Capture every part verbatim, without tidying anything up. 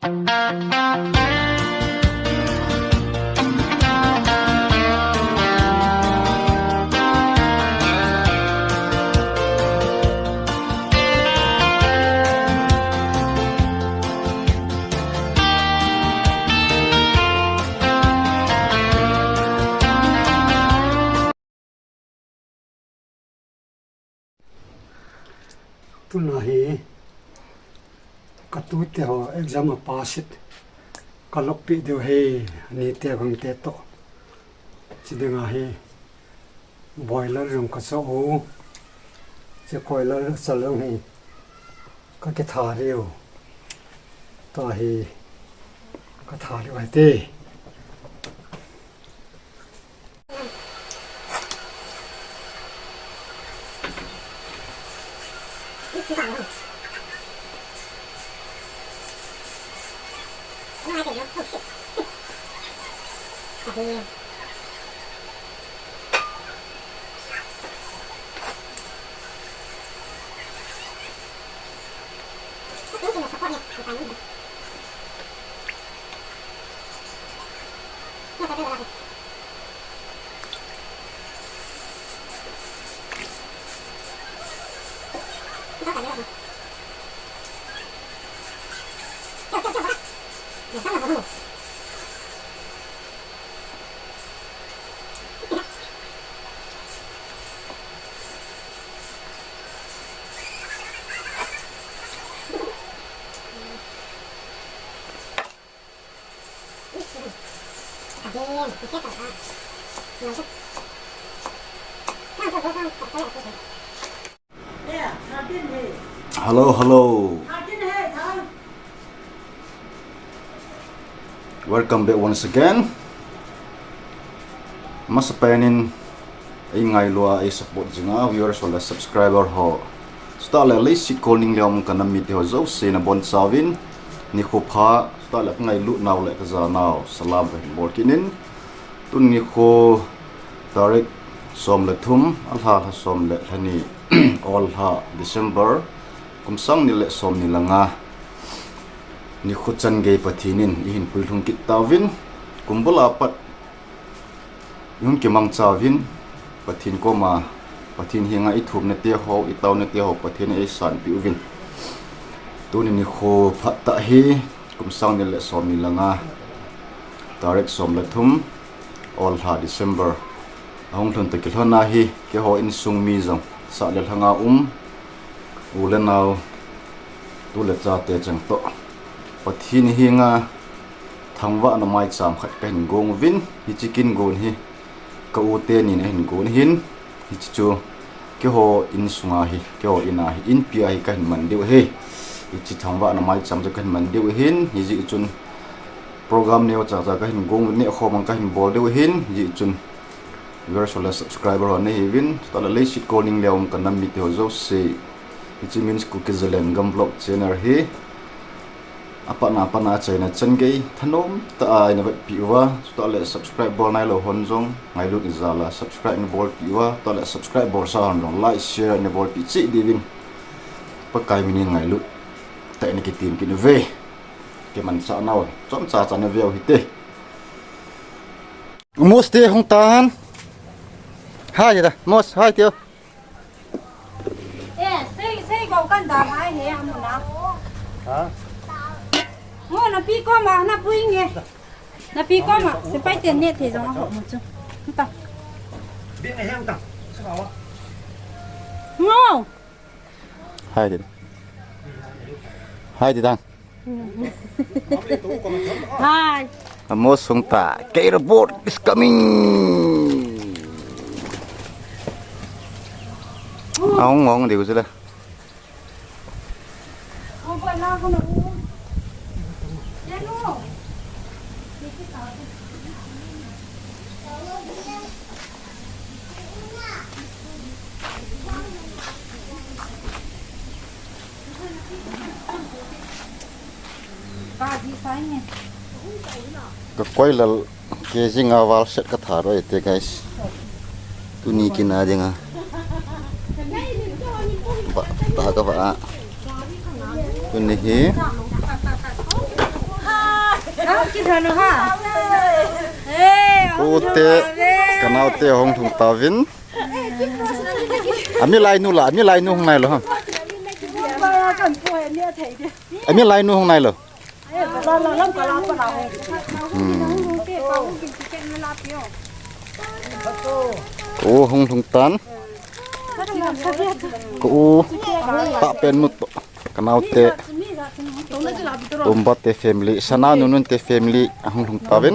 Tuna hi ka tute ho exam a pass it ka loppi diu hi, ani te bang te to. Chi dinga hi boiler jong ka cho u. Chi boiler chal jong hi ka kitha diu. Ta hi ka tha diu ahi te. Hello, hello. Welcome back once again. Masapen in ei ngailu a, ei support jinga viewers ho le subscriber ho, chutah le leiset kol ning le um ka nam mite ho jouse nabonchauvin nikho pha, chutah le ka ngailut nau le ka ja nau salam kahin bol kit in. Tuni nikho tarik som le thum, alha lha som le lha ni, ol lha December, kum sang ni le som ni le nga nikho chan gei Pathen in eihin puilhung kit tauvin, kum bul a pat ihung kimangchauvin, Pathen koma, Pathen henga ithumna te ho, itaona te ho Pathen in eisanpeh uvin. Tuni nikho phat tah hi, kum sang ni le som ni le nga, tarik som le thum, ol lha December ahung lhun toh kilhon a hi, keiho insung mi jong, sah le lhanga um, u le nao, tu le cha te cheng toh, Pathen henga thangvahna maicham khat kahin gong uvin, hiche kin gon hi ka u teni in ahin gon ahin, hiche chu keiho insunga hi, keiho in a hi, inpi a hi kahin man diu ahi. Hiche thangvahna maicham chu kahin man diu ahin, hijeh chun program neocha cha kahin gong uvin, nehkhom ang kahin bol diu ahin, hijeh chun viewers ho le subscriber ho nahiuvin, chutah le leiset kol ning le um ka nam mite ho jouse, hiche Min's Kuki Zalengam Vlog channel hi apatna, apatna achaina chan gei thanom tah a ina vetpeh uva, chutah le subscribe bol nailou hon jong ngailut ijal a subscribe nabolpeh uva, chutah le subscribe bolsa hon jong like, share nabolpeh cheh diuvin Pakai min in ngailut tah in ina kitem kit uve. Kimanchah nau chomcha cha naveu hite. Amos te hung tan. Hai da, Amos, hai tio. Eh, sei, sei ko kan da hai he amuna. Ha? Ngo napi koma, napui nge. Napi koma, sepai ten ne te jong ho mu chu. Ta. Bi nge hem ta. Sa wa. Ngo. Hai te. Hai te dan. Hai. Amos hung ta. K robot is coming. Ahung ngong diu chu le. Ka koi lal ke jing a val set ka tha roi te, guys. Tuni kin a dinga. Ba, ta ka ba. Tuni hi. Kute, kanaote hung lhung tauvin. Ami lainu la, ami lainu hung nailou ham. Ami lainu hung nailou. Hmm. Ka u hung lhung tan. Ka u, tahpen mut. Kanaote, Umbate family, Sana Nununte family, ahung lhung tauvin.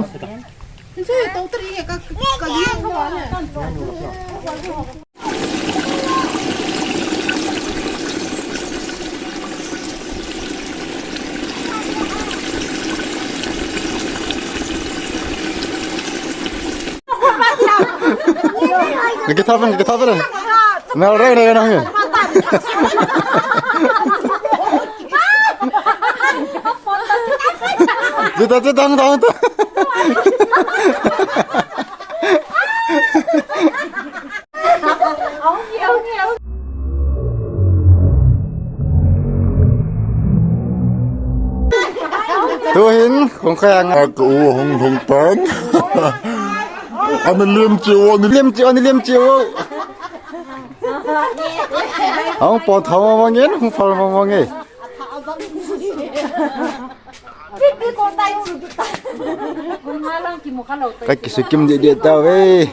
Kita apa? Kita apa? Mel reng reng nang. Juta juta tang tang tu. Tuhin, kong kaya nga. Ako, hong hong pan. Ano lim chiwo, ano lim chiwo, ano lim chiwo. Hong po thaw mangin, hong pal mangin. Ka kisukim di di ta ve.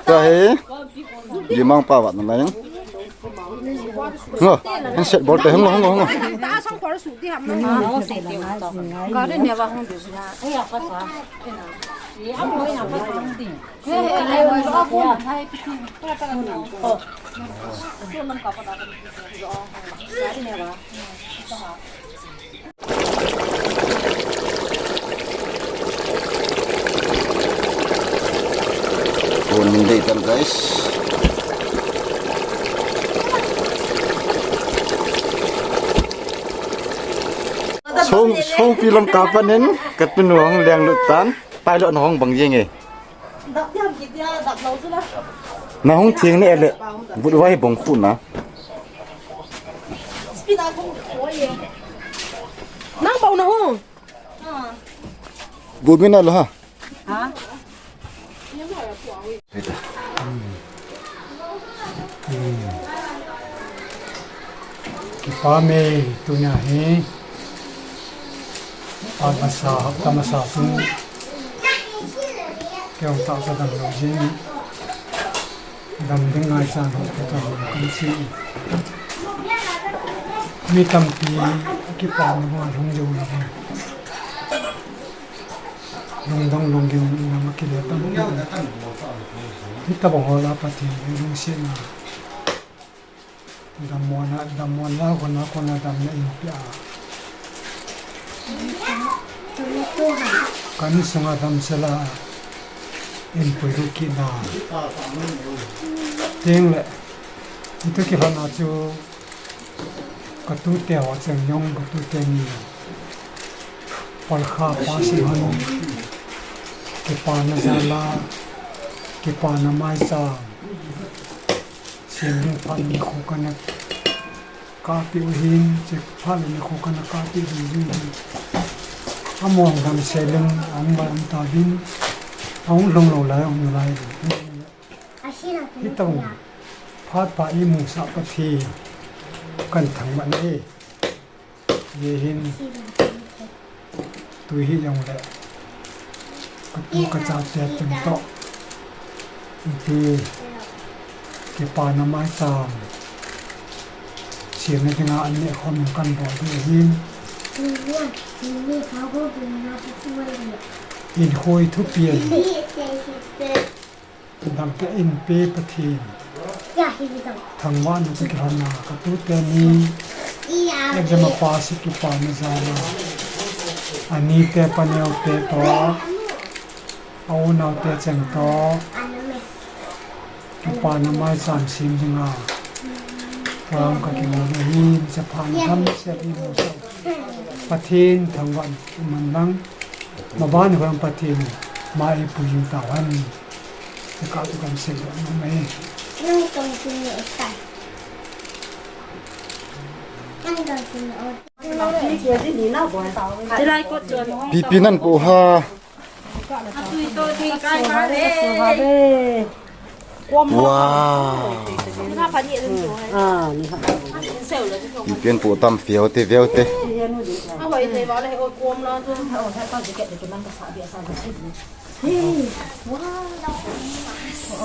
Ta he. Di mang pa wat na yang. Ngo, handset bol te, ngo, ngo, ngo. Phone min dei tan, guys. Song, song film kapan in, katun hong leng lut tan, pilot hong bang jeng e. Na hung thing ne le, but wai bong khu na. Nang bau na hung. Bubin na lo ha. Ha? Kipa me tunia hi. Hapta masa, hapta masa tu. Kei hung tahsa dam lou jing. Dam ding ngaichan ho te toh kan sei. Mi tampi kipana hung jou lou. Lungdong lunggim in a kile tampi. Hitabang ho la Pathen lungsetna. Dammo na, dammo na, kona, kona damna in pia. Kan sunga damsel a in puilut kit na. Teng le, itu kilhon a chu, katute ho cheng jong, katute ni. Palkha pa si hon, kipana jal a, kipana maicham. Semding phat le nikho kana kapeh u ahin, che phat le nikho kana kapeh u ahin. Among damsel in, ahung bai um tauvin, ahung lhung lou lai, ahung lai. Hitabang phat pha imusah Pathen, kan thangvah e. Hiche hin, tu hi jong le, katu kachate cheng toh. Iti, kipana maicham. Semna dinga an neh khom in kan bol diu ahin. Hinkho thupi ahi. Damtah in pe Pathen. Thangvahna toh kilhonna katute ni. Exam a pass a kipana jal a. Anite paneo te toh. A unaote cheng toh. Kipana maicham sem dinga. Program kakimuna hin chaphan damsel imusah. Pathen thangvahna man lang. Maban khang Pathen mai pui jing tauhen. Ka tu kan sei lo mai. Nang tong tin ni utai. Nang tong tin ni utai. Pipi nan po ha. Atui to thei kai ha le. Wow. Pipi an po tam fiau te, fiau te.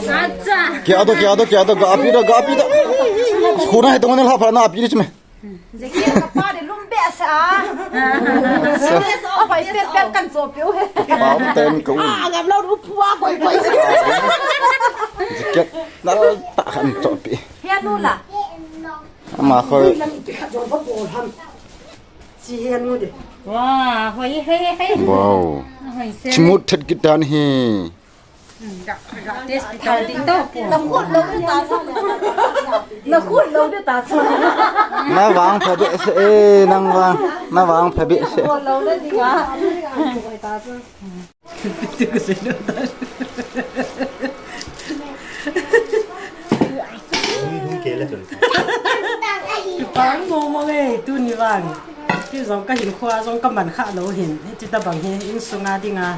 Acha. Kia do, kia do, kia do, ga api do, ga api do. Khuna he tong ne la pha na api di chme. Jacket ka pa de lum be sa. Sa. A hoi pet pet kan so piu he. Pa um ten ka um. Ah, ngam lo ru pua koi koi. Jacket na ta han cho pi. He nu la. Ama khoi. Lam ki kha jo ba bol ham. Chi he nu de. Wa, hoi he he. Wow. Hoi se. Chimut thet kitan hi. Ga, ga test pi tau ding tau po. Na khut lo de ta sa. Na khut lo de ta sa. Na vang pha behseh e, nang vang. Na vang pha behseh. Khut lo de ding a. Kipah mong mong e, tuni vang. Kei jong ka hinkho a jong ka man kha lou hin. Hichi tabang hi insunga dinga.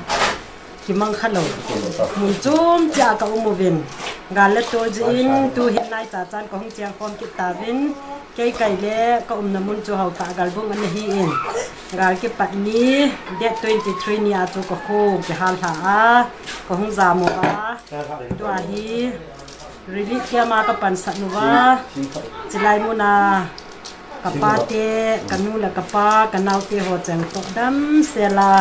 Kimang kha lou. Mun chom cheh a ka um uvin. Gal le tol jeh in tu hin nai cha chan ka hung cheng khom kit tauvin. Kei kai le ka umna mun chu Haotah Galbung ana hi in. Gal kipat ni date twenty three ni a chu ka kho kihal lha a. Ka hung jam uva. Tua hi relief camp a ka pansan uva. Chilai mun a. Ka pa te, ka nu le ka pa, ka nau te ho cheng toh damsel a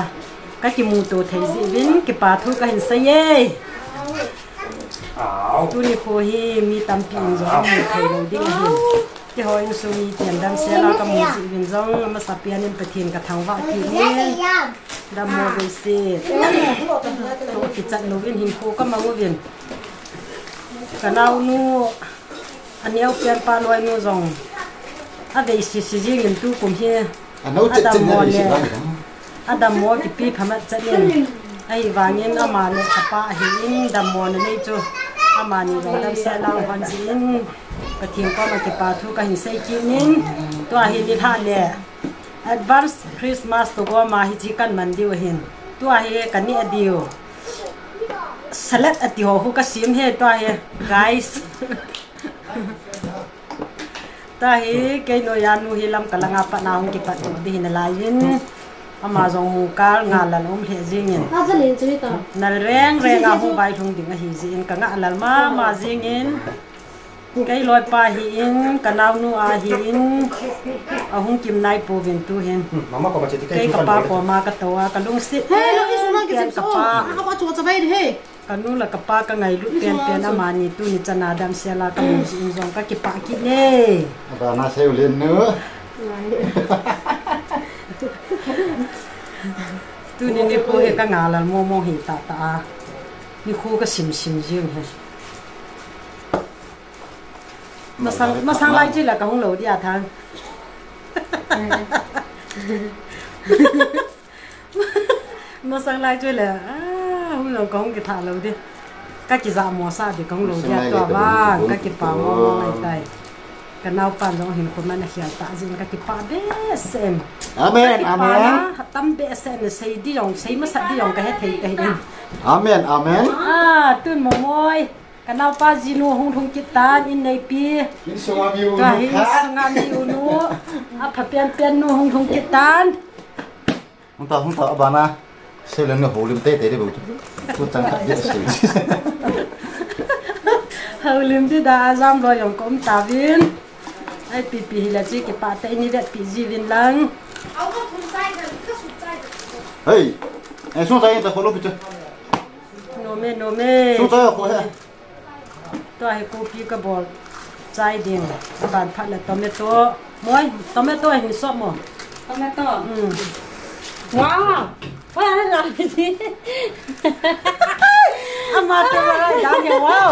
ka kimuto thei jeh uvin kipa thu ka hin sei e. Tuni kho hi mi tampi in jong mu thei lou ding ahi. Keiho insung mi ten damsel a ka mu jeh uvin jong amasapen in Pathen ka thangvah kit e. Dammo vei se. Toh kichat louvin hinkho ka mang uvin. Ka naonu, aneo pen pa loinu jong avei sisi jing in tukum hi. Ano chet chet na vei si vang. Adammo kipe phamat chet in. Ahivangin ama le apa ahin dammo na nei chu. Amani jong damsel a hung hon jin. Pathen koma kipa thu ka hin sei kit in. Tua hi nilhah le. Advance Christmas to koma hichi kan man diu ahin. Tua hi ka neh diu. Salad ati ho khu ka sem e tua hi, guys. Tua hi, kei noiya nu hi Lamka langa pat na hung kipat to ding hi nalai in. Ama jong mu kal nga lal um lheh jing in. Nal reng reng a hung vailhung ding ahi jeh in ka nga lal mama jing in. Kei loipa ahin, ka naonu ahin, ahung kim nai pouvin tu hin. Kei ka pa koma ka tou a, ka lungset pen ka pa. Ka nu le ka pa ka ngailut pen pen amani tuni chan a damsel a ka mu jeh in jong ka kipah kit e. Aba na sei u len nu. Tuni nikho hi ka nga lal mong mong hi tah tah a. Nikho ka sim sim jing hi. Masang, masang lai chu le ka hung lou dia thang. Masang lai chu le, ah, hung lou ka hung kitha lou di. Ka kija mo sa di ka hung lou dia tua vang, ka kipa mo mo ngai tai. Ka naopan jong hinkho man a hial ta jin ka kipa behseh. Amen, amen. Tam behseh na sei di jong, sei masat di jong ka he thei thei in. Amen, amen. Ah, tun mo moi. Ka naopa jinu hung lhung kit tan, in neipi. Insunga mi u nu khat. Insunga mi u nu. Apha pen pen nu hung lhung kit tan. Hung ta, hung ta, abana. Selen nge houlim tei tei de bou. Ku chang khat de se. Houlim di da ajam lo jong kom ta vin. Ai pipi hi la chi kipa tei ni det pi ji vin lang. Hei. Ai sung chai ta kholo pi cha. Nome, nome. Sung chai ko he. Tua hi kopi ka bol chai ding. Ban phat le tomato. Moi, tomato hin sop mo. Tomato. Mm. Wow. Wow, ana la si. Ama te ba da ne wow.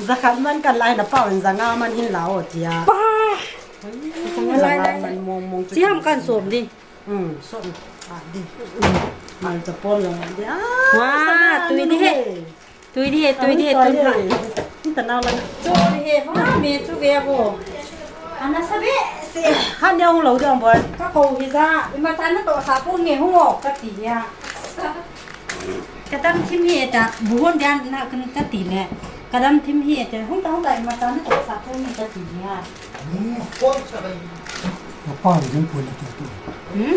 Jakhat man kan lai na pau in janga man hin la o tia. Pa. Janga man mong mong. Chi ham kan sop di. Um, so, ah, di. Mal ta pom jong di. Ah, wa, tui di he. Tui di he, tui di he, tui di he. Tui di he, wa, me chu ve vo. Ana sa ve. Khat ni hung lou ding boi. Ka kou hi ja, imacha natoh sah pon nge hung o kati a. Ka dam thim hi ta, bu hon dia na kan kati le. Ka dam thim hi ta, hung ta hung ta imacha natoh sah pon nge kati a. Ka pa jin pui le tu. Hmm?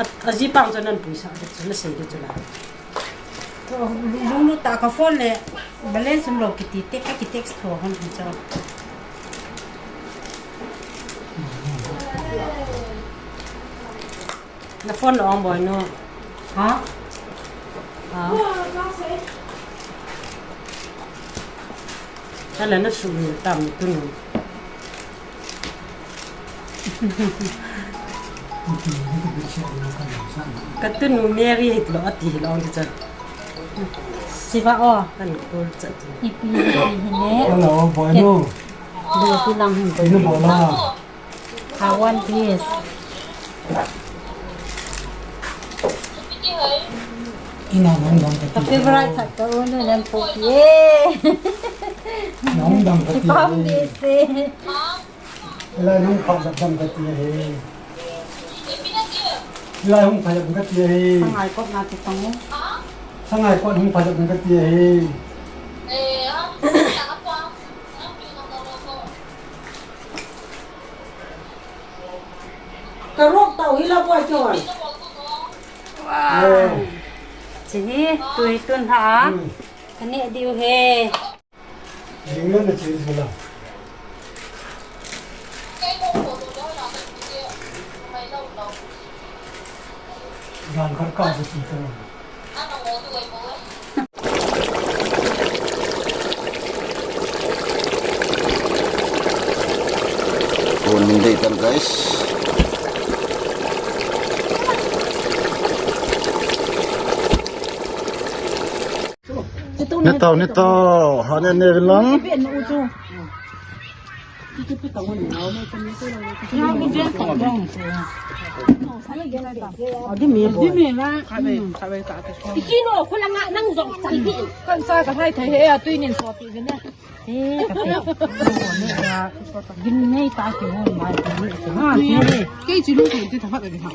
A, aji pang cha nan pui sa, cha na sei de cha la. Lunglut tah ka phone le balance umlou kiti te, ka ki text tho hon hin cho. Na phone na ong boi no. Ha? Ha? Chala na su tam tu no. Ka tunu Mary hi lo ati hi lo ti chan. Siva o. Kan ko chat. Ipi hi ne. Hello, boy no. Do tu lang hin ko. Ina bola. I want this. Ina nang dang ka. Ka favorite khat ka unu nan po ye. Nang dang ka. Ipam ye. This. Lai hung pha jap dam ka ti ahi. Lai hung pha jap ka ti ahi. Sangai kot na ti tang. Sangai kot hung pha jap ka ti ahi. Ka rok tau hi la boi chon. Wow. Chi hi tui tun ha. Hmm. Ka ne diu he. Jing na na chi sula. Gan kar ka sa chi ta. Kon min dei tan, guys. Ni tau, ni tau. Ha ne ne lang. Kan sa ka hai thai he a tui nin so ti ne. Eh, ka pe. Gin nei ta ki hon mai ti ne. Ha, ti ne. Kei chi lu ko ti ta phat ka ha.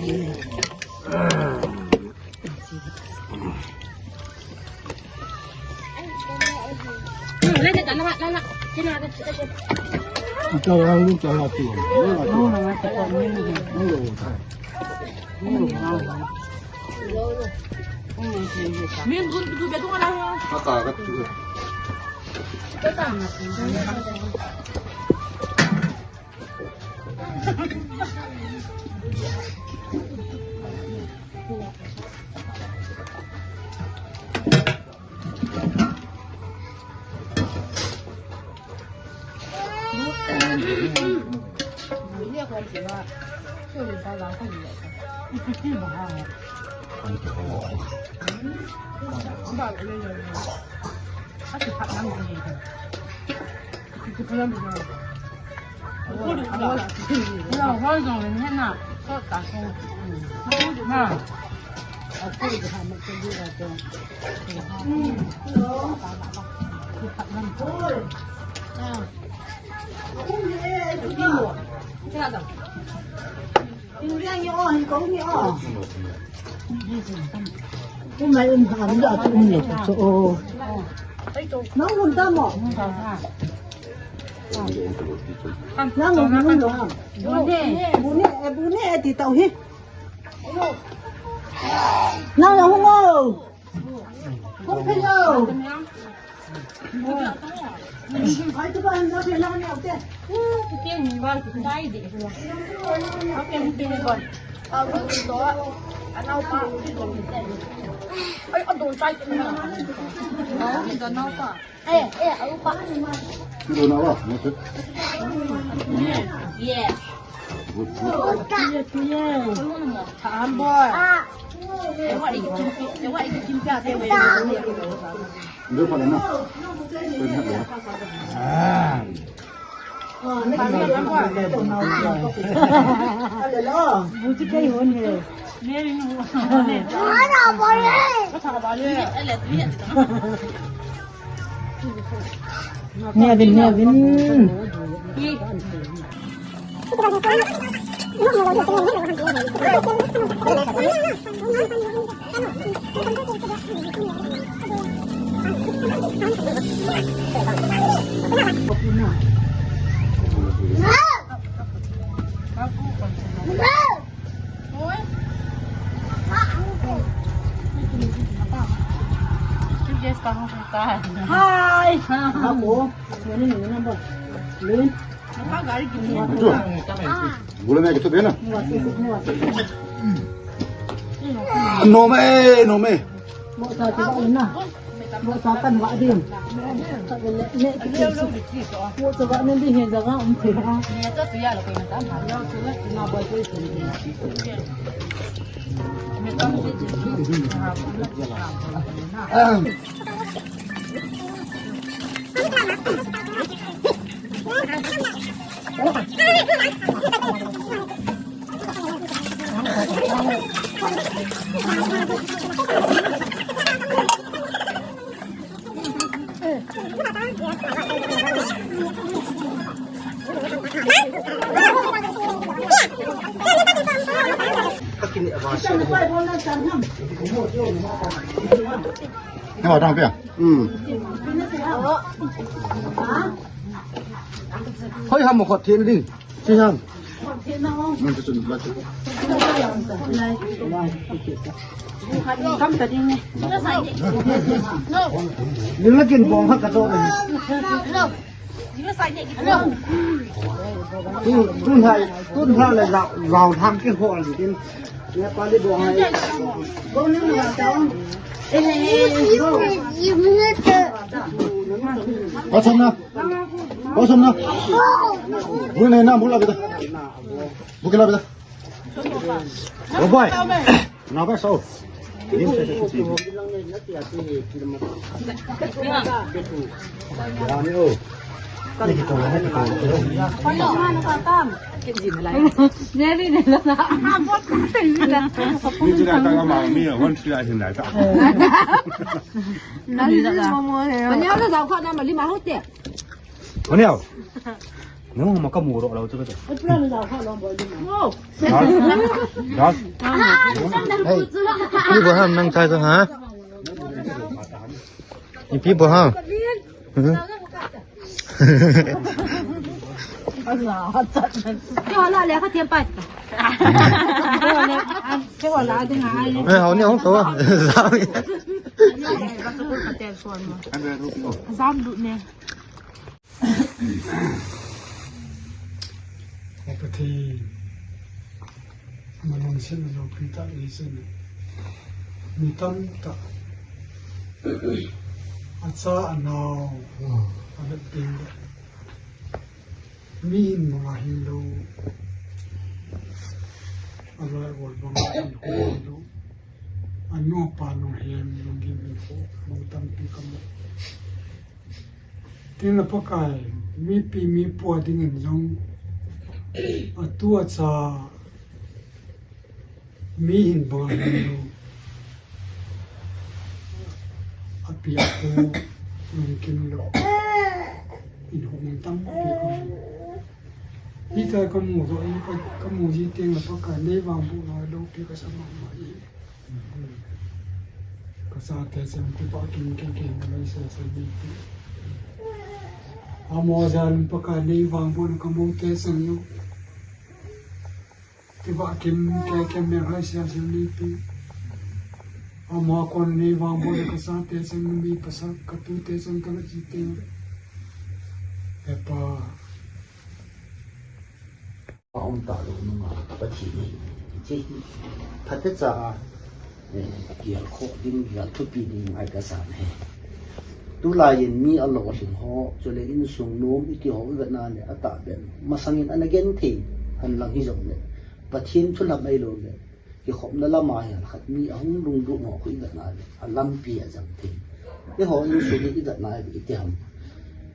Nang mun ta mo? Nang mun ta mo? Bu ne, bu ne, eh, bu ne, eh, ti tau hi. Nang la hung o. Hung phe yo. Ai, tu ba hin na phe na ne o te. Ai, a don tai. Ai, a don tai. Eh, eh, a upa. Kilo na ba? Yes. Good, good. Tuye, tuye. Tham boy. Ah. Ewa iki chimpi, ewa iki chimpi ate we. Ndio pala na. Ah. Buti kai hon he. Mary no. Ana boy. Ka tha ba le. Ele tuye. Nevin, Nevin. Hi. Hello. Morning, number. Lin. Gula me kitu bena. Nome, nome. Mo sa ti ba na. Mo sa kan wa din. Mo sa ba ne di he da ga um pe ha. Hoi ham mo khot thim ding. Si ham. Nang tu sun la tu. Kam ta ding ne. Ni la kin bong ha ka to ne. Tun, tun hai, tun hai le lau, lau thang ke ho le din. Ne pa le bong hai. Bong ni ma ta. Eh, eh, eh, eh. Asan na. Bosomna. Bule na, bula beta. Bukila beta. Oh boy. Na ba so. Neri ne la na. Ni jira ka ma mi, wan sila hin la ta. Nani mo mo he. Mani ala da ko na mali ma hote. Mani au. Nung ma ka mu ro lau tu ka. Pi bo ham nang chai to ha. Ni pi bo ham. Ke wala le ka tian pai. Ke wala ding ai. Eh, hau ni hong to. Zam ni. Zam lu ne. Pathen, malung sen lo pi ta ni sen. Mi tam ta. Acha anau. Avet ding. Mi hin manga hin lo. Alai wal bang hin lo. Anu pa nu hin lo gim hin lo. Mong tam pi kam. Tin la Pakai, mipi mipu a dingin jong, atu acha, mi hin bang a hin lo, api apu, lungkim lo, in hung tam pi ko. Hitia ka mu jo, ka, ka mu ji teng la Pakai, nei vangbohna loupi ka sa mama e. Ka chate cheng kipah kim kim kim ka loi se se ni ti. Amo jan Pakai nei vangbohna ka moute cheng u. Kipah kim ke kim me hai se se ni ti. Amo kon nei vangbohna ka chate cheng mi pasal ka tute cheng ka la ji teng. He Pa. A um ta lou nunga Pathen hi, hiche hi phatecha a, eh, kiel khoh ding, kiel thupi ding ngai kasan ahi. Tulai in mi alolhing ho, chule insung nom iti ho ivet na le atahbeh. Masang in ana genthei henlang hijongle, Pathen thu lam ahilou le, kikhopna lama hin khat mi ahung lunglut ho khu ivet na le, alampi ajang thei. Eiho insung hi ivet na le, iti ham.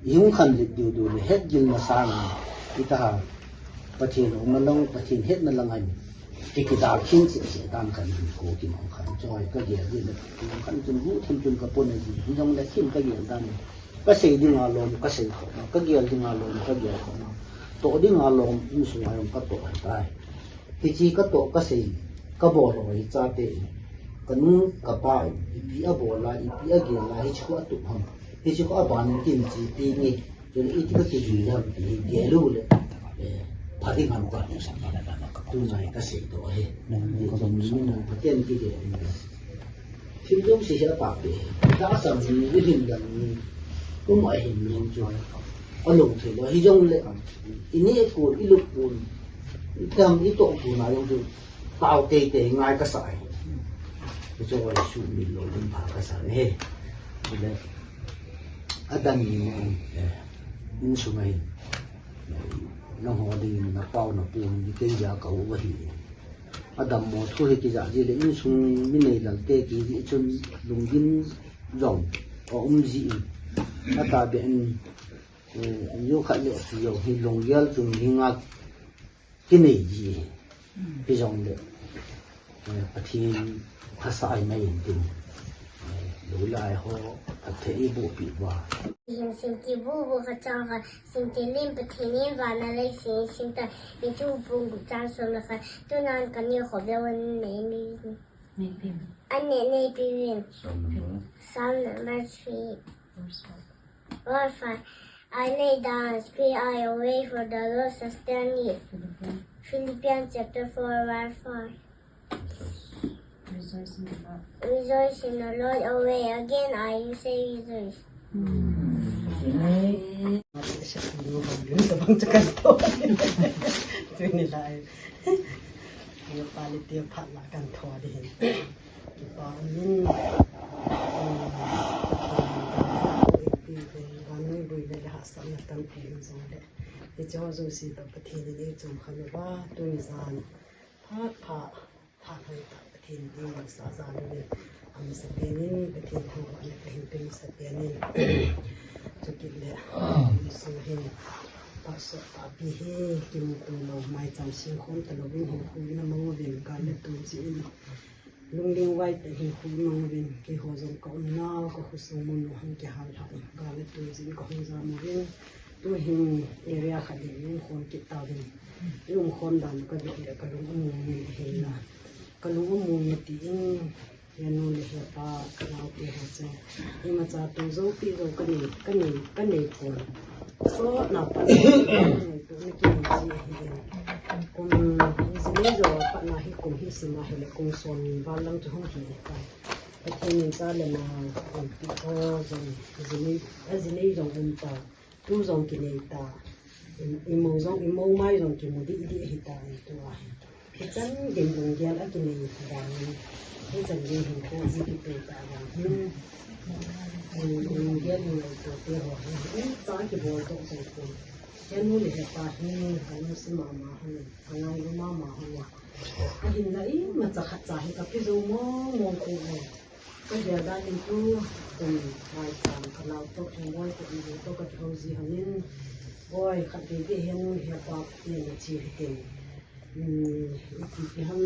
Ihung khanlet diu diu le, hetgilna sanga, iti ham. Pathen umna lang, Pathen hetna lang ahin. Kikidal khin cheh cheh dan khat hin ko kimang khan. Choi kagel ding le, khan chun gu thim chun kapon ahi. Hijongle khin kagel dan. Kasei dinga lom, kasei khoma. Kagel dinga lom, kagel khoma. Toh ding a lom insunga jong katoh ahitai. Hiche katoh kasei, kabol ho hi chate in, kanu kapa in ipi abol a, ipi agel a, hiche khu atup ham, hiche khu aban in tin chi ti nge. Chule iti kati ding ham ti hi gel u le, eh, pha ding ham ka. Tunai kasei toh ahi. Pathen kigel in. Thil jouse hi atahbeh. Tahsan hi, ihin dan hi, um ahin min chu alung thei lou. Hijongle, ineh kon, ilup kon, itam, itoh kon a jong chu tao teitei ngai kasa ahi. Hichu sumil lou ding pha kasa ahi. Chule, adan ni, eh, insung ahin. Nangho dingin napao napu hi kei jeh a ka u ahi. Adammo thu hi kijah ji le insung mi neilal te kijih chun lunggim jong aum ji in. Atahbeh in, eh, ajo khat le api jong hi lunggel tung hi nga kinei ji. Hijongle, eh, Pathen phasah ahi mai in tin, eh, lou lai ho, phatthei iboh peh uva. Hin sim ti bu bu khat chang khat, sim ti lim Pathen in vana leiset singtah, Matthew bung gup chang som le khat, tunan kani khovei in nei mi. Nei peh. An nei nei peh uvin. Psalm number three. Verse five. I lay down, spirit I away, for the Lord sustain me. Philippians chapter four, verse four. Rejoice in the Lord. Rejoice in the Lord always. Again, I will say rejoice. Tuni lai. Yo pali tia phat la kan tho ding. Kipa min, um, vannoiya buina le hahsatna tampi um jongle, hiche ho jouse toh Pathen in eichom khen uva, tuni jan phat pha, phat hoitah Pathen in eimasa jal uvin, amasapen in Pathen thangvahna kahin pe masapen in, chukit le, insung hin, phat sot tahpi hi, kimuto lou, maicham singkhom talouvin hinkho in amang uvin, gal le tui jeh in, lungling vai tah hinkho imang uvin, keiho jong ka umnau, ka khosung mun u hung kihal lhah in, gal le tui jeh in kahung jam uvin, tuhin area khat in i umkhom kit tauvin. I umkhom dan u kavet le kalung among in ahinla, kalung among e tin, henu le hepa, kanaote ho chu imacha toh jouse jou kanei, kanei, kanei pon. Sotna pat ngaito na kinei ji ahi. Kum, jinei jou a pat na hi kum hi sim a hile kum som ni val lang chu hung hi tai. Pathen in cha le na, kum ti ho jong, jinei, ajinei jong um ta, tu jong kinei ta, i, imou jong, imou mai jong kimu dih dih ahi ta, tua hi. Hichan gei lunggel a kinei vangin, hichan gei hinkho ji kipeh tah vangin, lunggel ngaito te ho hi, imacha kibol toh jong pon. Henu le hepa hi, kalungset mama hon, angailu mama hon. Ahinla imacha khatcha hi kape jou mong mong pon. Kagel dan in tu, kum, maicham, kanao toh, thingvoi toh, naboi toh, kakihou ji hon in. Boi, khatvei vei henu le hepa, pi le chi hitin. Hmm, ipi pi ham,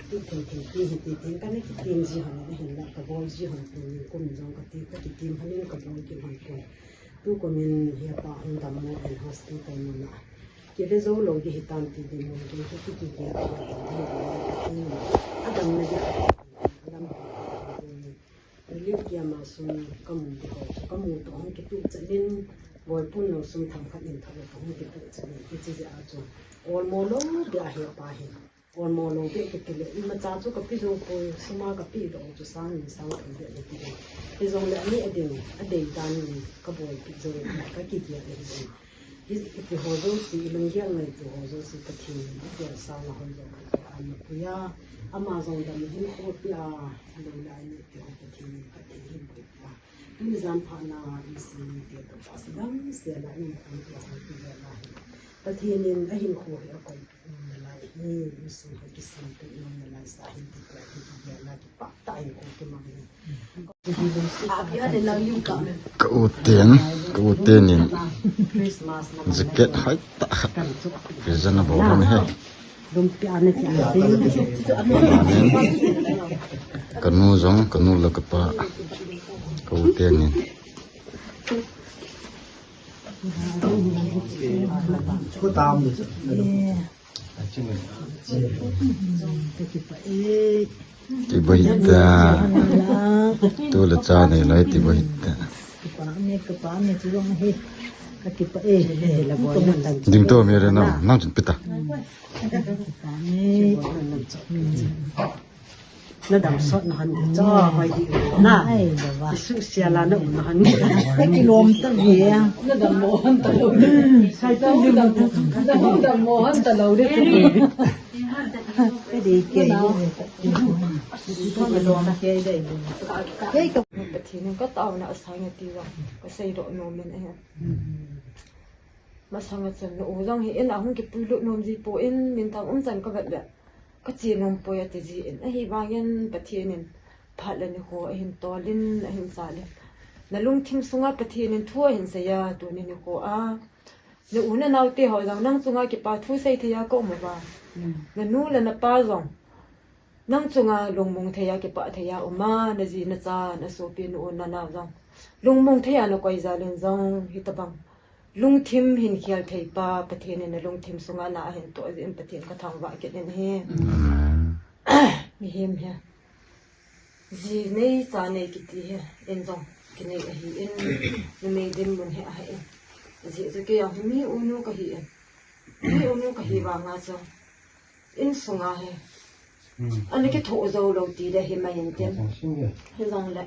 ti thei thei pi hiti tin, kana kitim ji hon in, ahinla kabol ji hon in, kum jong kati, kakitim hon in, kabol kit hon in. Tukum in hepa hung dammo in hospital mun a. Kive jou lou ding hitam ti dinmun kei hi kikigel a, adamna ding alam. Relief camp a sum kamu ding ho, kamu toh hung kituh chan in, boipun lou sum themkhat in thah toh hung kituh chan in, hiche jeh a chu olmo lou ding a hepa hi. Olmo lou beh kiti le, imacha chu kape jou poi, sum a kape doh chu sang ni sang thum beh le ti. Hijongle ani ading, adei dan in kaboipi jou le, kakigel le hi. Hi, kiti ho jouse, ilunggel ngaito ho jouse, Pathen in agel sanga hoi jou le, ana pui a, ama jong dam hinkho pia, alou lai ni ti ho Pathen in phatthei hin boipi a. Tuni jan phat na, insung mite toh, phat damsel a, in kan tia hoi ti le na hi. Pathen in ahinkho hi akoi nom nalai hi, insung hi kisanpeh nom nalai sa hin ti tia hi kigel a kipah tah in kong kimang hi. Ka u ten, ka u ten in jacket hoi tah khat present abol lhon ahi. Kanu jong, kanu le kapa, ka u ten in. Tiba hita. Tule cha nei lai tiba hita. Ding to mi re na, nang chun pita. Na dam sot na han di cho, hoi di na. Ai, ba ba. Isu sia la na u na han. Kilom ta ve. Na dam mo han ta lo de. Sai ta di mo. Na dam mo han ta lo de. Ke de ke. Ko me lo na ke de. Ke ka. Pathen in ka taona asang ati va. Ka sei doh nom in e. Masang a chun na u jong hi in a hung kipui lut nom ji poi, min tam um chan ka vet le. Ka che nom poi ati ji in. Ahivangin Pathen in phat le nikho ahin tol in, ahin chal in. Na lungthim sunga Pathen in thu ahin sei a, tuni nikho a. Na u na nao te ho jong nang chunga kipa thu sei thei a ka um uva. Na nu le na pa jong nang chunga lungmong thei a, kipah thei a um a, na ji na cha, na sopi, na u na nao jong lungmong thei a na koi jal in jong hitabang lungthim hin khel thei pa Pathen in na lungthim sunga na ahin toh jeh in Pathen ka thangvah kit in ahi. Amen. Mihem hi ji nei cha nei kiti hi in jong kinei ahi in, numei dinmun hi ahi in. Ji chu kei jong hi mi u nu ka hi in. Mi u nu ka hi vanga chu in sunga hi. Hmm. Ana kithoh jou lou ti le hi mai in tin. Ka chang sim le. Hi jong le.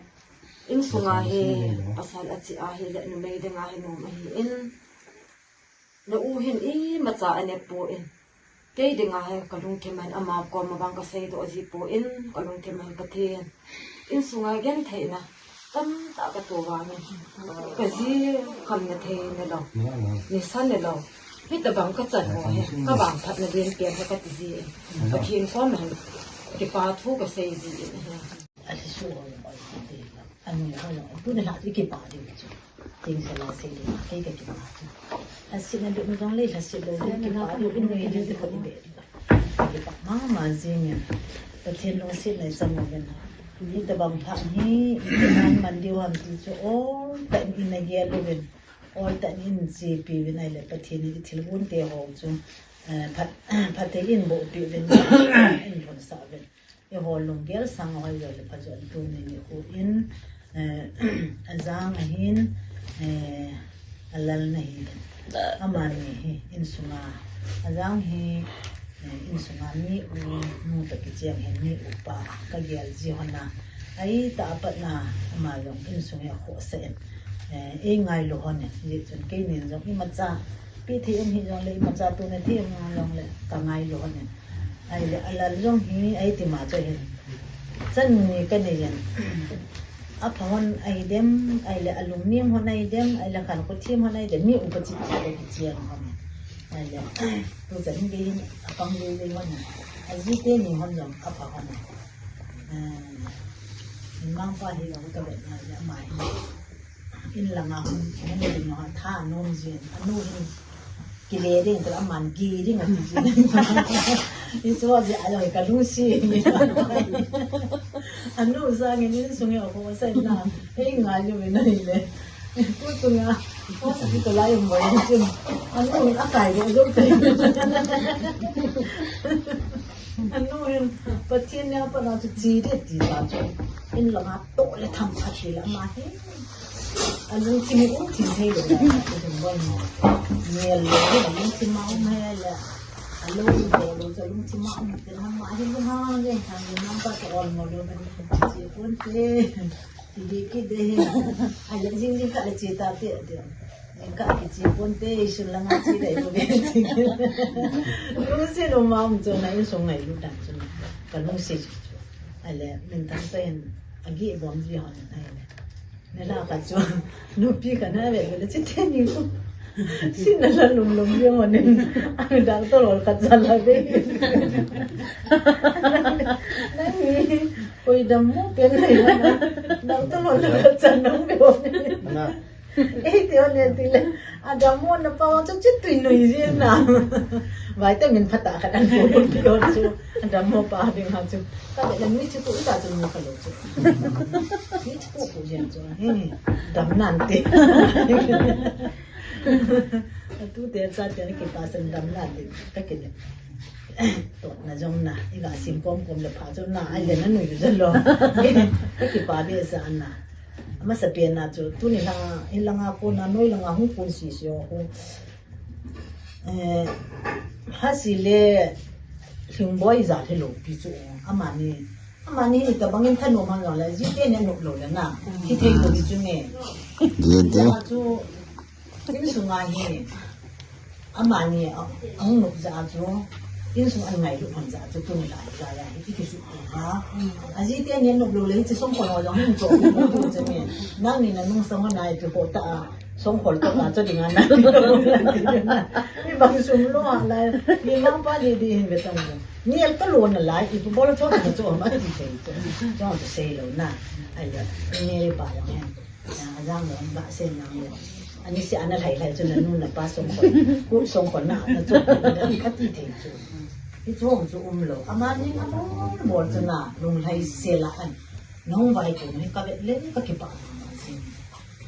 In sunga hi, ka chang sim le. Pasal a chi a hi le numei dinga hi nom ahi in. Na u hin imacha ane poi. Kei dinga hi ka lungthim a hin ama koma vang ka sei doh ji poi, ka lungthim a hin Pathen. In sunga gentheina tamtah ka toh vangin, ka ji kham na thei na lou, ni sa na lou. Hitabang ka chan ho hi, ka vangphatna len pen hi ka ti ji in. Pathen koma hin kipa thu ka sei ji in ahi. Ani ho jong, tuni lha chu kipa ding chu. Ting sa la sei ding, kei ka kipa chu. Lhasetna lut nu jong le, lhaset lou le, kipa ding, in nui ding, ti kho ding be. Kipa mama jing in. Pathen lungsetna i chang uvin. Hitabang lha hi, i kiman man diu ham ti chu, ol tah in i na gel uvin. Ol tah in i chepi uvin ahile, Pathen in i thilgon te ho chu, eh, phat, phat in bohpi uvin, in lhonsah uvin. Eiho lunggel sang a hoi jo le pha jo tuni nikho in, eh, Ajang ahin, eh, Alalna ahin. Amani hi insunga, Ajang hi, eh, insunga mi u nu toh kicheng hin mi upa ka gel ji hon a. Ahitah a pat na ama jong insung hi akhohsah in, eh, eingailu hon in. Hijeh chun keinin jong imacha pi thei um hih jongle, imacha tona thei um jong le ka ngailu hon in. Ahile Alal jong hi, ahi tima chu hin. Chan ni ka nei in. Apha hon ahi dem, ahile alungning hon ahi dem, ahile khankho thim hon ahi dem, mi upa chiti ka kicheng hon in. Ahile, tuchan gei hin apang gei gei hon in. Aji teni hon jong apha hon in. Eh, min mangpa hi jong ka vet na le ama hi. In langa hung, hung ding a tha nom jin, anu hin kile ding, tah aman gi ding ati jin. Hichu a jeh a jong ka lungset. Anu jangin insung hi akhohsah na, hei ngailu vin ahile. Pu tunga, hospital a um boi chun. Anu akai ding jong tai. Anu hin, Pathen nia pat na chu che ding ti ta chu. In langa toh le tham khat hi la ama hi. Alungthim um thim thei lou, alungthim lou. Nel lou, alungthim a um hi le. Alou lou lou, alungthim a um, te ham ma hi lou ha, le ha, le nam pa te ol mo lou, ba ni chi pon te. Ti di ki de hi. Ai le jing jing ka le chi ta te, te. Jing ka ki chi pon te, isun langa chi dai pon te. Lungset lou ma um chu na insung ngailu dan chu. Ka lungset chu. Ai le, min tang sa in, agi bom ji hon ai le. Nela khat chu, nupi khat na ve ve le, chite ni ko. Sin na la lum lum ve mo nen. Ang doctor hol khat cha la ve. Nang ni, koi dam mo pen na ya. Doctor hol khat cha nang ve mo nen. Na. Ei, ti hon nen ti le. Adammo na pa chu chi tui nui ji na. Vitamin phatah khat an pu pi hon chu. Adammo pa ding ha chu. Ka le nui chu pu ita chu nui ka lo chu. Nui chu pu pu jen chu. He, dam nan ti. Atute chate na kipa sandamna ding. Ka kile. Totna jong na, iga sim komkom le pha jong na, ai le na nui jong lo. Ka kipa behseh na. Amasapen na chu, tuni langa, in langa kona, noi langa hung kun sisi ho. Eh, hasi le Lhingboi jat hilou pi chu. Amani, amani hitabang in thanom hang jong le, jite ne nop lou le na. Hithei lou hi chu ne. Jite. Jeh a chu, insunga hi, amani, a, ahung nop jeh a chu, insung angailut hon jeh a chu, tuni lai, lai, lai, hi kisuh tou va. Ajite ne nop lou le, hiche songkhol ho jong hin cho, chu ne. Nangni nanung song ho nai, chu ho ta a, songkhol to ka, cho dinga na. Mi bang sum lo a lai, mi bang pa di di hin ve tang. Ni el ka lo na lai, ipi bol cho, cho, ma ti sei, cho, cho, sei lou na. Ai ya, ni el pa jong hin. Ah, jang lo, ba sen nang lo. Ani se ana lai lai chu nanu napa songkhol. Ku songkhol na, na chu, na ka ti thei chu. Hichu chu um lou. Amani abol bol chu na, lunglhai sel a an. Nahung vai ko, hi ka vet le, ka kipa ma jing.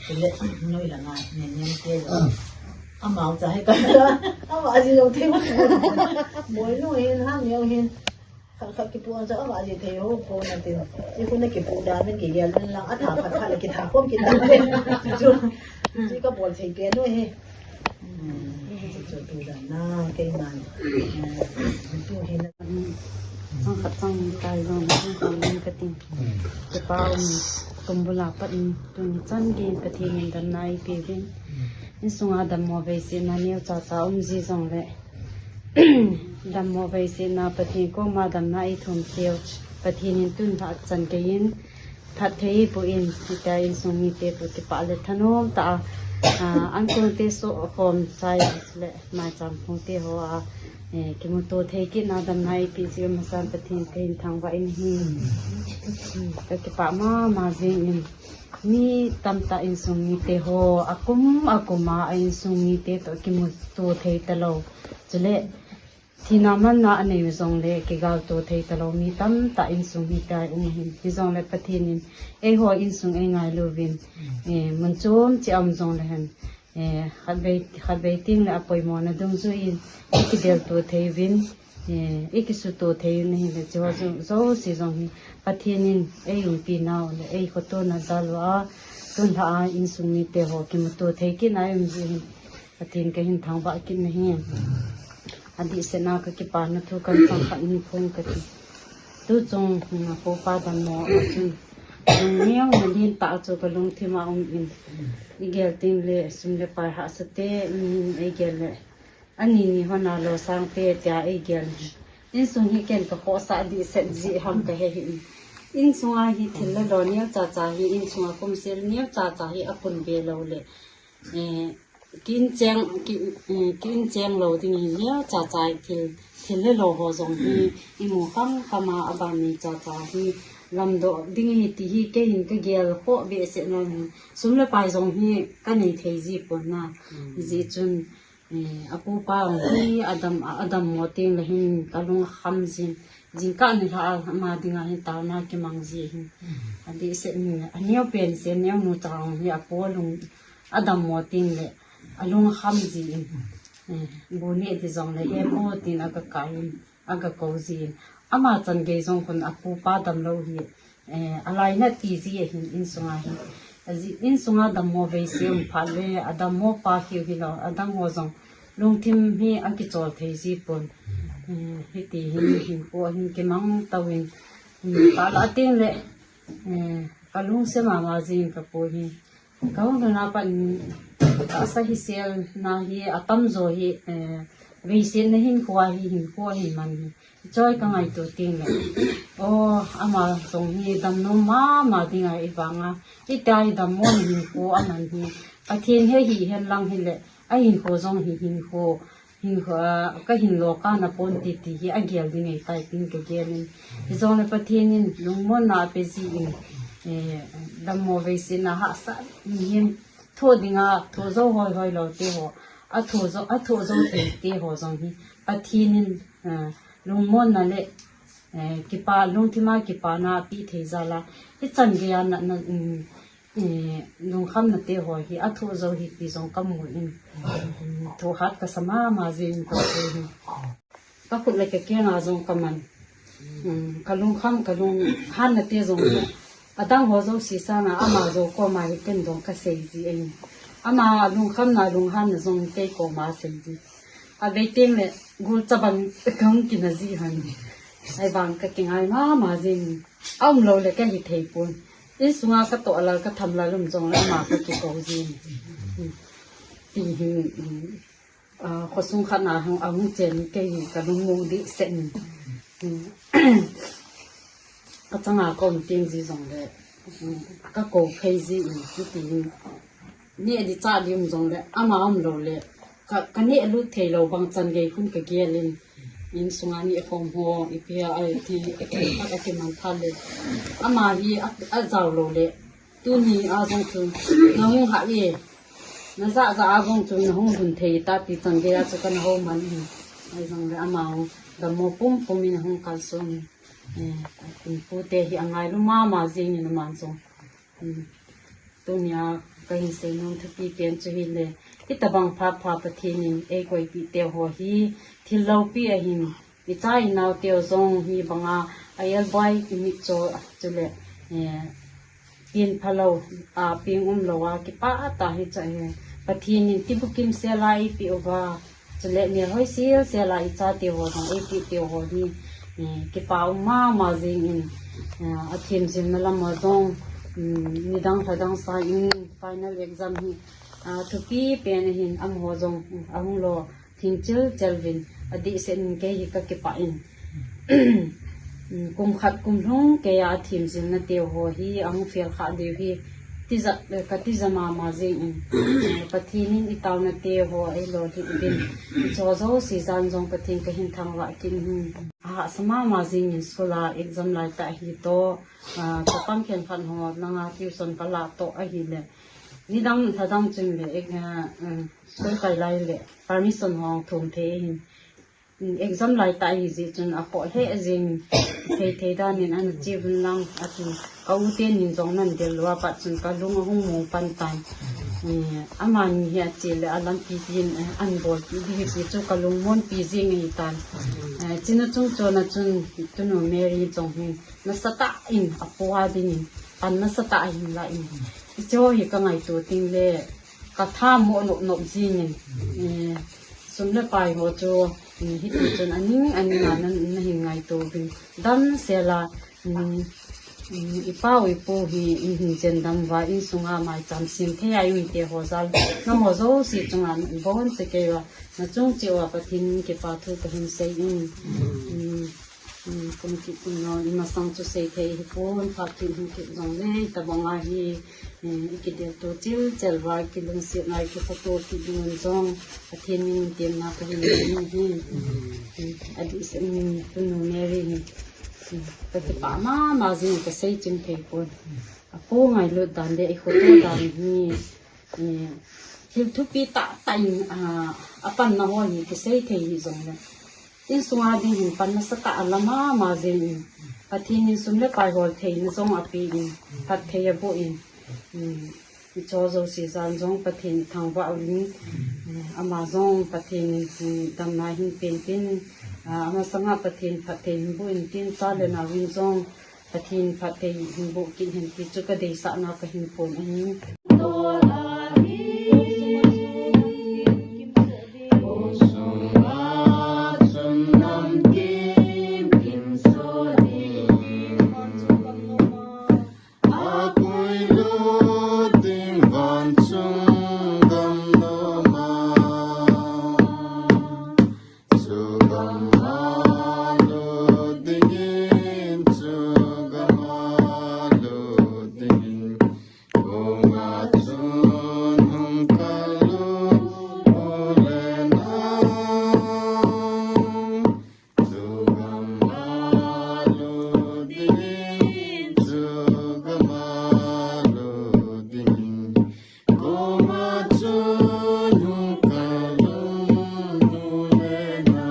Chule, noi langa, ne nem te lo. Amau cha hi ka, ama ji lo thei. Boi nu hin, ha neo hin. Khat khat kipu ang cha ama ji thei ho ko na tin. Ikhun na kipu da min kigel min lang, atha khat khat le kitha khom kitha le. Chu, chu ka bol thei pen u hi. Hmm, chu tu dan na, keiman. Hmm, tu hi na. Chang khat chang ni kai jong, chang khat ni ka tin. Kipa um, tumbul a pat in, tuni chan gei Pathen in damna eipe uvin. Insunga dammo veisena neocha cha um ji jong le. Dammo veisena Pathen koma damna eithum teu. Pathen in tun lha chan gei in phatthei eiboh in, hitia insung mite toh kipa le thanom tah a, ah, ankong te soh khom chai le maicham khong te ho a, eh, kimuto thei kit na damna eipeh jeh u masan Pathen kahin thangvah in ahi. Hmm, ka kipa mama jing in. Mi tamtah insung mite ho, akum akum a, a insung mite toh kimuto thei talou. Chule, thina manna anei u jongle, kigalto thei talou mi tamtah insung mite a um ahin. Hijongle Pathen in, eiho insung eingailu uvin, eh, mun chom cheh a um jongle hen, eh, khatvei, khatvei teng le apoimona dungjui in, ikidelto thei uvin, eh, ikisuto thei uvin ahile, hiche ho jouse jong hi, Pathen in eiumpi nau le, eikhoto na jal uva, tun lha a insung mite ho, kimuto thei kit na um jeh hin. Pathen kahin thangvah kit nahi. Adehset na kakipana thu kan chang khat ni phong kati. Tuchung, hmm, apu apa dammo a chun. Lungneo na ding tah chu kalungthim a um in. Igel teng le sum le pai hahsa te, in eigel le. Ani ni hon a losang te tia eigel. Insung hi ken kakhohsah dehset jeh ham kahe hih in. Insunga hi thil le lo neocha cha hi, insunga kumsel neocha cha hi aphun be lou le. Eh, ki incheng, ki, eh, ki incheng lou ding hi neocha cha thil, thil le lo ho jong hi, imu kham kham a, aban neocha cha hi, lamdoh ding hi ti hi, keihin kagel khoh behseh nom hi, sum le pai jong hi, kanei thei ji pon na, hijeh chun, eh, apu apa jong hi, adam, a, adammo teng le hin, kalung akham jin, jingkah nilhah a, ama dinga hin, taona kimang ji hin, adehset ni, aneo pen sen, neonu cha jong hi, apu alung, adammo teng le, alung akham ji in, eh, bu neh ti jong le, he pu tin aga kai in, aga kou ji in. Ama chan gei jong khun apu apa damlou hi, eh, alainat ti ji ahin insunga hi. Aji, insunga dammo veise um phat le, adammo pa hiu hilou, adang ho jong lungthim hi akichol thei ji pon. Eh, hiti hin, hinkho hin kimang tou in, hmm, tah lah teng le, eh, kalungset mama ji in kapu hi. Kahung lhun a pat in, tahsa hisel na hi atamjo hi, eh, veisetna hinkho a hi hinkho ahi man hi. Hiche hi kangaito teng le. O, ama jong hi damnom mama ding ahi vang a. Hitia hi dammo hinkho aman hi. Pathen he hihen lang hile. Ahinkho jong hi hinkho. Hin, ah, kahin lo kana pon ti, ti hi agel ding ahitai tin kagel in. Hijongle Pathen in lungmonna ape ji in, eh, dammo veisetna hahsa mihem thoh dinga, thoh jou hoi hoi lou te ho, athoh jou, athoh jou thei te ho jong hi Pathen in, ah, lungmonna le, eh, kipa, lungthima kipana ape thei jal a, hichan gei a na, na, um, Eh, lungkhamna te ho hi, athu jo hi ti jong kamu in. Thu hat kasa mama jing in ka hi. Ka khut le ka kenga jong kaman. Hmm, ka lungkham, ka lunghanna te jong hi. Adang ho jouse sanga ama jo koma hi ken jong kasei ji in. Ama lungkhamna, lunghanna jong kei koma sei ji. Avei teng le gul chabang kahung kina ji han. Ahivang ka kingai mama jing. Aum lou le kahi thei pon. Insunga katoh lal katham lal um jong le ama kakikou jin. Ti hin, ah, khosung khat na hung, ahung chen kei ka lungmong dehset in. Ka changa ka um teng ji jong le, ka kou phei ji in, ti hin. Neh di chah di um jong le, ama um lou le, ka, ka neh lut thei lou bang chan gei khun ka gel in, insunga neh khom ho, ipi a, ai ti, ka, ka kiman tha le. Ama hi a, ajao lou le, tuni a jong chu, na hung ha e, na ja ja a jong chu, na hung hun thei ta ti chan gei a chu ka na ho man in. Ai jong le ama hung, dammo pum pum in hung kalson. Eh, pu te hi angailu mama jing in aman jong. Hmm. Tunia ka hin seinom thupi pen chu hile, hitabang pha pha Pathen in eikoipeh teu ho hi, thil loupi ahin, icha inau teu jong hi banga, a elbai i mitcho chule, eh, tin phalou, a peng umlou a, kipah tah hi cha hi. Pathen in tibukim sela eipeh uva, Chule nel hoi sel sel a icha teu ho jong, eipeh teu ho hi, eh, kipah um mama jing in, eh, athem jilna lam ho jong, um, nidang lhadang sa in final exam hi, ah, thupi pen ahin amaho jong, um, ahung lo thim chil chil vin, adehset in kei hi ka kipah in. Um, kum khat kum lhung kei a athem jilna teu ho hi, ahung fail kha diu hi, tija, eh, ka tija mama jing in. Eh, Pathen in i taona teu ho eilo lhih uvin. I cho jouse jan jong Pathen ka hin thangvah kit in. Ahahsa mama jing in school a exam lai tah hi toh, ah, chapang khenkhat ho langa tuition ka lah toh ahile. Nidang lhadang chun le, eh, eh, school kai lai le, permission ho thum thei hin. Exam lai tah ahi jeh chun akhoh lheh jing, thei thei dan in ana che uvin lang, ati. Ka u tenin jong nan del lou a pat chun ka lung ahung mong pan tan. Eh, amani hi ache le alampi tin, eh, an bol pi ding hi ti chu ka lung mon pi jing ahi tan. Eh, chuna chung chon a chun tunu Mary jong hi nasatah in apu a dingin pan nasatah ahin la in. Hiche ho hi ka ngaito teng le ka tha mo nop nop jing in. Eh, sum le pai ho chu, mm, hiti chun aning, aning a na, na hin ngaito uvin. Dam sel a, mm, mm, i pa u i pu hi, i hin chen dam uva, insunga maicham sem thei a i um te ho jal. Nangho jouse chunga na bon che kei uva, na chung cheh uva Pathen in kipa thu ka hin sei in. Mm, mm, kum kit in no, i masang chu sei thei hi pon, phat kit hin kit jong le, tabang a hi, Eh, i kidelto chil chel uva, i kilungset uva, i kikhoto kit ding un jong, Pathen min in temna ka hin nei in ahi. Eh, adehset in, tunu Mary hi, eh, ka kipah mama jing, ka sei chim thei pon. Apu ngailut dan le, i khoto dan hi, eh, thil thupi tah tah in, ah, apanna ho hi, kisei thei hih jong le. Insunga ding hin pan nasatah a la mama jing in. Pathen in sum le pai hol theina jong ape in. Phatthei aboh in. Hmm. I cho jouse jan jong Pathen i thangvah uvin. Hmm. Ama jong Pathen in, hmm, damna hin pen tin. Ah, amasanga Pathen phatthei hin boh in tin, cha le nao in jong Pathen phatthei hin boh kit hen ti chu ka deisahna ka hin pon ahi. Chugam a lut dingin, chugam a lut dingin, koma chun hung kalut u le nang. Chugam a lut dingin, chugam a lut dingin, koma chun hung kalut u le nang.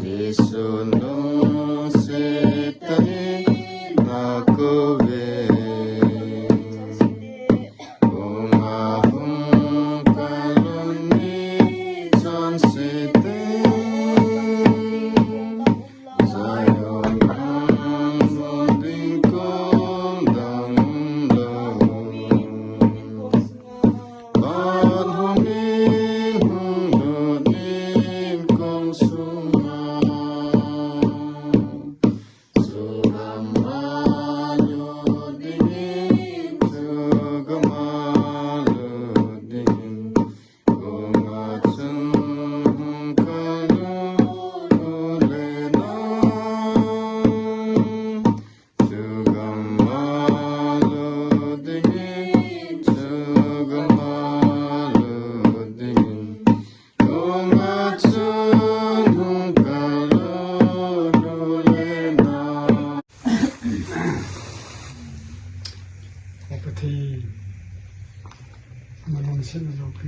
Jesu lungset tah in, na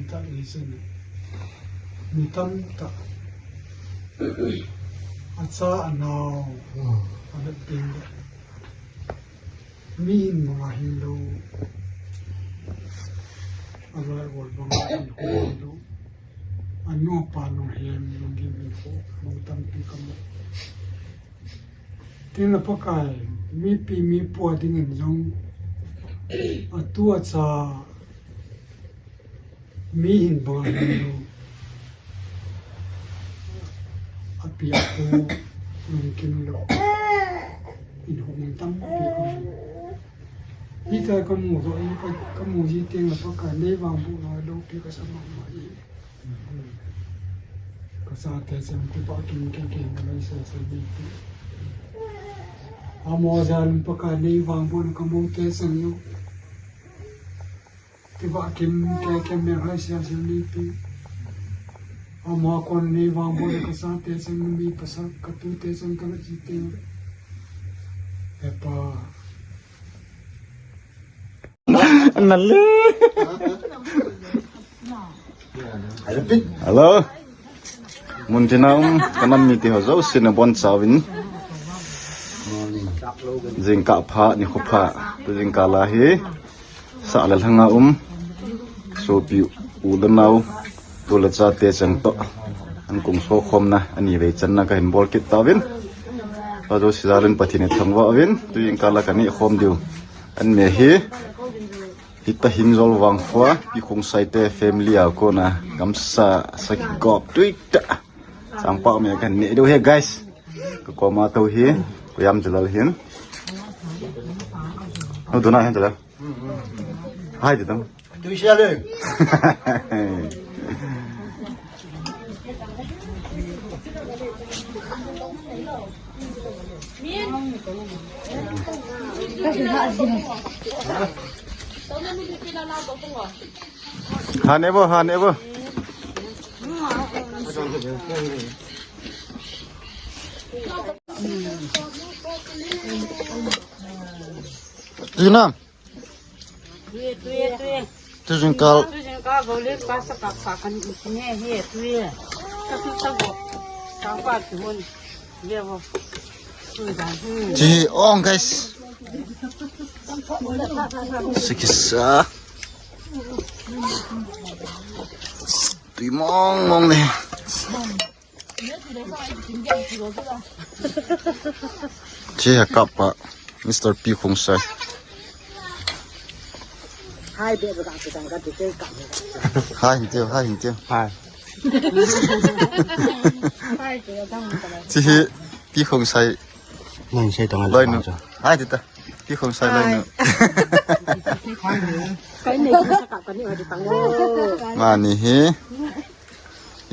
Tah ni sin. Mi tamtah. Acha anao. Avet ding le. Mi hin banga hinlou. Aloi agol banga hinlou. Anu apa nung hin lunggim hinlou. Mong tampi kamu. Tin la Pakai, mipi mipu a dingin jong, atu acha, mi hin banga hinlou, api apu, lungkim lou, in hung tampi kamu. Hita kamu lou, ka, kamu ji teng la Pakai, nei vangboh lou, loupi kasa mama hi. Kachate chang kipah kim kim kim alai sa sa ni ti. Amo jan Pakai nei vangboh na kamu te chang u. Kipah kim ke kim me hai sa sa ni ti. Amo kon nei vangboh na kachate chang mi pasa katute chang kala ji te. Epa. Nale. Hello. Muntina um, kanam mite ho jouse nabonchauvin. Jingkah pha, nikho pha, tu jingkah la hi. Sah le lhanga um. Sopi u le nao. Tu le chate chang toh. An kong sokhomna, ani vei channa kahin bol kit tauvin. Ajo sijalin Pathen ithangvah uvin. Tu jingkah la kaneh khom diu. An me hi. Hita hin jol vangpha, Pi Khongsai te family a kona, gamsa, sakhi gop, tuita. Sangpao me kaneh diu hi, guys. Kakoma tou hi, koyam jalal hin. No dona hin jalal. Hai, ditam. Tuisa le. Han e bo, han e bo. Tina. Tui, tui, tui. Tu jingkah. Tu jingkah bou le pa sa kap sa kan ne he tui. Sa tu sa bo. Sa pa tu hon. Ye bo. Tui dan. Ji ong guys. Sikisa. Tui mong mong ne. Che ha kap pa, Mister Pi Khongsai. Hai, be, be, ka, ka, ka, ka, ka. Hai, hin teu, hai, hin teu. Hai. Hai, be, ka, ka, ka. Che hi, Pi Khongsai. Nang sai tong loinu. Hai, tita. Pi Khongsai loinu. Hai. Kai nei, ka, ka, ka, ni, ha, tita. Mani hi.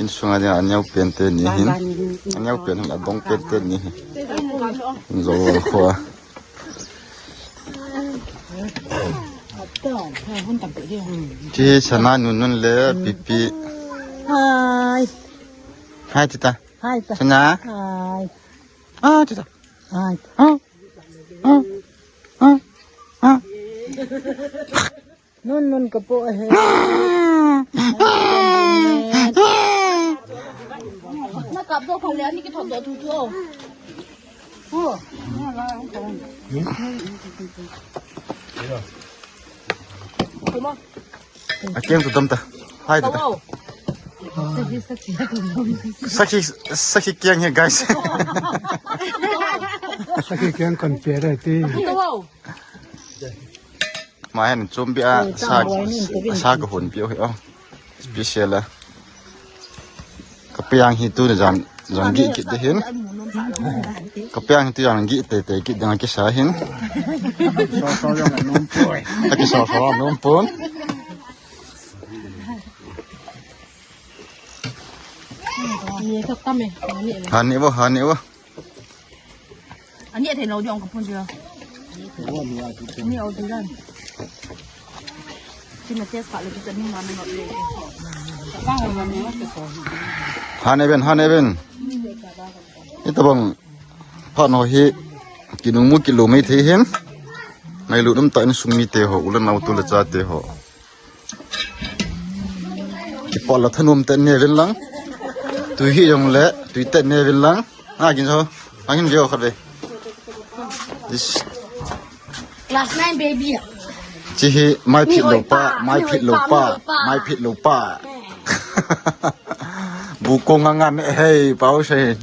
Insunga dinga aneo pen teni hin. Aneo pen hin adong pen teni hin. Injo khoa. Ti sana nun nun le pipi. Hai. Hai tita. Hai ta. Sana. Hai. Ah tita. Hai. Ah. Ah. Ah. Ah. Nun nun ka po he. Na kap do khale ani ki thot do thu thu. Ho. Akem tu dam ta. Hai ta. Sakhi, sakhi kiang he guys. Sakhi kiang kon pe re ti. Ma hin chumbi a sa, sa ka hun pi o hi o. Special a. Ka piang hi tu ni jan, jan gi kit de hin. Ka piang hi tu jan gi te te kit dang ki sa hin. So so jong nom pun. Aki so so nom pun. Ni ka ta me, ni. Hani bo, hani bo. Ani a thei lo jong ka pun jia. Ani au tu dan. China test ka le tu ni ma me no le. Han even, han even. Itabang phat no hi kinung mu kilo mai thei hin. Mai lu dum ta insung mite ho, u le nao tu le chate ho. Kipol la thanom te ne vin lang. Tui hi jong le, tui te ne vin lang. A kin so. Angin veo khat ve. This Class nine baby. Chi hi mai phit lo pa, mai phit lo pa, mai phit lo pa. Bu ko nga ngan hei pau sei.